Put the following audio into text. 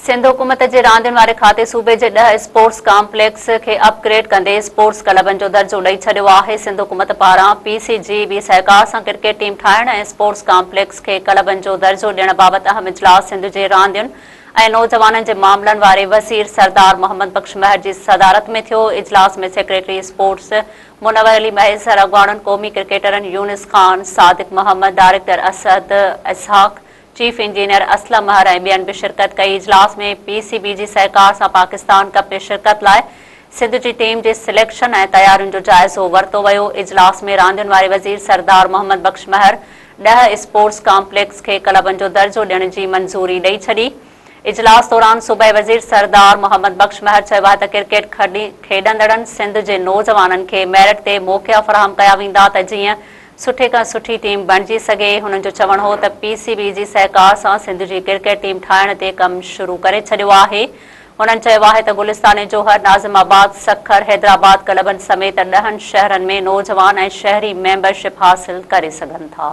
سنڌ حڪومت جي راندين واري کاتي صوبي جي ڏهه اسپورٽس ڪامپليڪس کي اپ گريڊ ڪندي اسپورٽس ڪلبن جو درجو ڏئي ڇڏيو آهي. سنڌ حڪومت پاران پي سي جي بي سهڪار سان ڪرڪيٽ ٽيم ٺاهڻ ۽ اسپورٽس ڪامپليڪس کي ڪلبن جو درجو ڏيڻ بابت اهم اجلاس سنڌ جي راندين ۽ نوجوانن جي معاملن واري وزير سردار محمد بخش مهر جي صدارت ۾ ٿيو. اجلاس ۾ سيڪريٽري اسپورٽس منور علي مهيسر، اڳواڻن قومي ڪرڪيٽرن Younis Khan, Sadiq Muhammad, director Asad Ishaq, chief engineer Aslam Mehar ۽ ٻين به شرڪت ڪئي. اجلاس ۾ پي سي بي جي سهڪار سان پاڪستان ڪپ ۾ شرڪت لاء سنڌ جي ٽيم جي سليڪشن ۽ تيارين جو جائزو ورتو ويو. اجلاس ۾ راندين واري وزير سردار محمد بخش مهر ڏهه اسپورٽس ڪامپليڪس کي ڪلبن جو درجو ڏيڻ جي منظوري ڏئي ڇڏي. اجلاس دوران صوبائي وزير سردار محمد بخش مهر چيو آهي ته ڪرڪيٽ کيڏندڙن سنڌ جي نوجوانن کي ميرٽ تي موقعا فراهم ڪيا ويندا ته جيئن سٺي کان سٺي ٽيم بڻجي سگهي. هنن جو چوڻ هو ته پي سي بي جي سهڪار سان سنڌ جي ڪرڪيٽ ٽيم ٺاهڻ تي ڪم شروع ڪري ڇڏيو آهي. هنن چيو آهي ته گلستان جوهر، ناظم آباد، سکر، حيدرآباد ڪلبن سميت ڏهن شهرن ۾ نوجوان ۽ شهري ميمبرشپ حاصل ڪري سگهن ٿا.